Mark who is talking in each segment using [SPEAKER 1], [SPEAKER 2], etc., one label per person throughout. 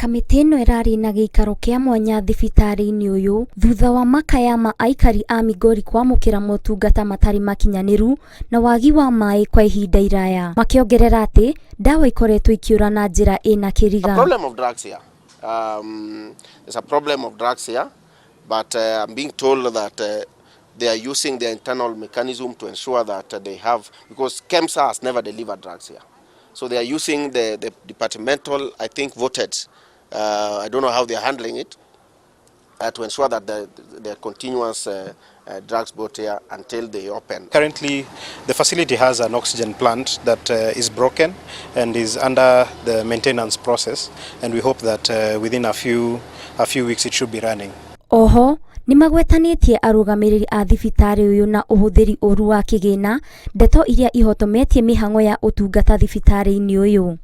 [SPEAKER 1] Kamĩtĩ ĩno ĩrarĩ na gĩikaro kĩa mwanya thibitarĩ-inĩ ũyũ thutha wa makaya ma aikari a Migori kwamũkĩra motungata matarĩ makinyanĩru na wagi wa maĩ kwa ihinda iraya, makĩongerera atĩ ndawa ikoretwo ikĩũra na njĩra ĩna kĩriga.
[SPEAKER 2] Problem of drugs here. There's a problem of drugs here, but I'm being told that they are using their internal mechanism to ensure that they have, because KEMSA has never delivered drugs here. So they are using the departmental, I think, voted. I don't know how they are handling it, to ensure that the continuous drugs brought here until they open.
[SPEAKER 3] Currently, the facility has an oxygen plant that is broken and is under the maintenance process, and we hope that within a few weeks it should be running.
[SPEAKER 1] Oho nĩmagwetanĩtie arũgamĩrĩri a thibitarĩ ũyũ na ũhũthĩri ũru wa kĩgĩna, ndeto iria ihotometie mĩhang'o ya ũtungata thibitarĩ-inĩ ũyũ.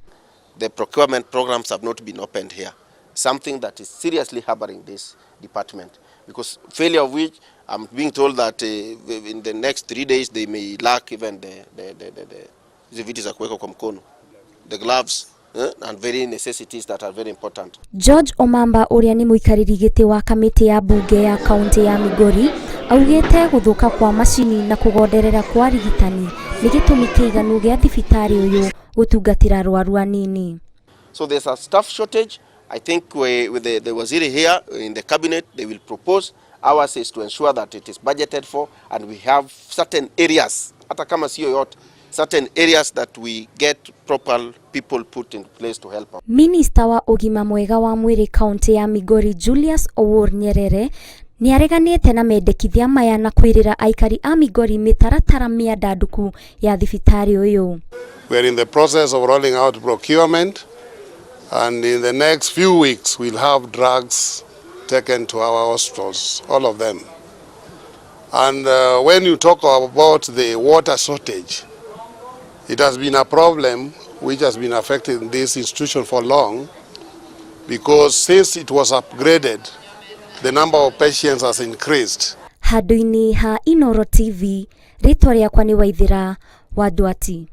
[SPEAKER 2] The procurement programs have not been opened here, something that is seriously hampering this department, because failure of which I'm being told that in the next 3 days they may lack even the hizi vitu za kuweka kwa mkono, the gloves, and very necessities that are very important.
[SPEAKER 1] George Omamba, ũrĩa nĩ mũikarĩri gĩtĩ wa kamĩtĩ ya mbunge ya kaunti ya Migori, augĩte gũthũka kwa macini na kũgonderera kwa arigitani nĩ gĩtũmi kĩiganu gĩa thibitarĩ ũyũ gũtungatĩra arwaru anini.
[SPEAKER 2] So there's a staff shortage. I think with the waziri here in the cabinet, they will propose. Ours is to ensure that it is budgeted for and we have certain areas, hata kama sio yote, certain areas that we get proper people put in place to help out.
[SPEAKER 1] Minista wa ũgima mwega wa mwĩrĩ kaunti ya Migori, Julius Owuor Nyerere, nĩ areganĩte na mendekithia maya na kwĩrĩra aikari a Migori mĩtaratara mĩandandũku ya thibitarĩ ũyũ.
[SPEAKER 4] We are in the process of rolling out procurement, and in the next few weeks we'll have drugs taken to our hospitals, all of them. And when you talk about the water shortage, it has been a problem which has been affecting this institution for long, because since it was upgraded, the number of patients has increased.
[SPEAKER 1] Handũ-inĩ ha Inoro TV, rĩtwa rĩakwa nĩ Waithĩra wa Ndwati.